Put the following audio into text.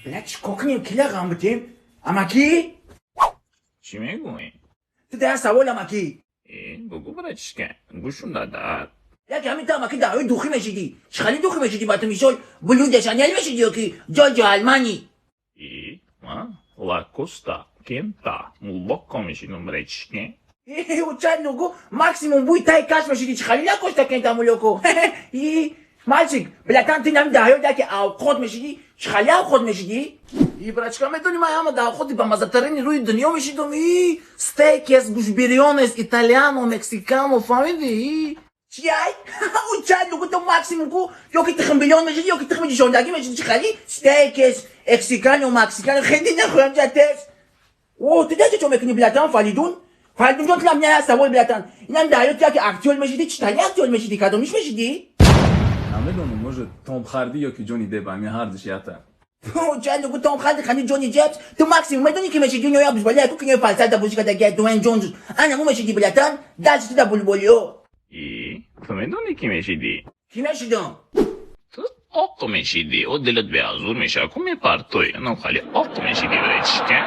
Бля, чико кунем, кила ғам битем? Амакӣ? Чӣ мегӯӣ? Ту да як савол, амакӣ. Э, бугӯ, братишка, гӯшум дадар. Яке ҳамин ту, амакӣ, даҳои духӣ мешидӣ. Чӣ хали духӣ мешидӣ? Ба ту мисол, Блю де Шанел мешидӣ ё ки Ҷорҷо Армани? И ма Лакоста кента муллоко мешидум, братишка. Уча нугу максимум буй тай каш мешидӣ. Чӣ хали Лакоста кента мулоко? И мальчик, братан, ту нами даҳои даки авқот мешидӣ. Чӣ хали авқот мешидӣ? И, братишка, медони, ман ҳама давхоти ба маззатарини рӯи дунё мешидум. И стейкес, гӯшбирёнес, итальяно, мексикано, фаҳмидӣ? Чи ай? Уча нугу ту максимум ку ё ки тухмбилён мешидӣ, ё ки тухми ҷишондагӣ мешидӣ. Чӣ хали стейкес, эксикано, максикано? Хеле нахӯям ҷатес. О, ту дача чо мекунӣ, братан? Фаридун, Фаридун ҷон, тилам я савол, братан. Инам даҳёт яки актёр мешидӣ, чӣ тали актёр мешидӣ, кадомиш мешидӣ? Намедонам, может, Том Харди ё ки Ҷони Деп, ами ҳардуш ята. Ча нугу Том Харди хани Ҷони Депс? Ту максимум медони ки мешидӣ? Ё бузбали ку кинои фалсата бозӣ карда, Дуэн Ҷонс, анаму мешидӣ, братан. Дальше ту да булболиё. И ту медонӣ, ки мешидӣ? Кӣ мешидам? Ту оқ мешидӣ, о дилат беазур мешава ку, мепартой, анам хали оқ мешидӣ, братишка.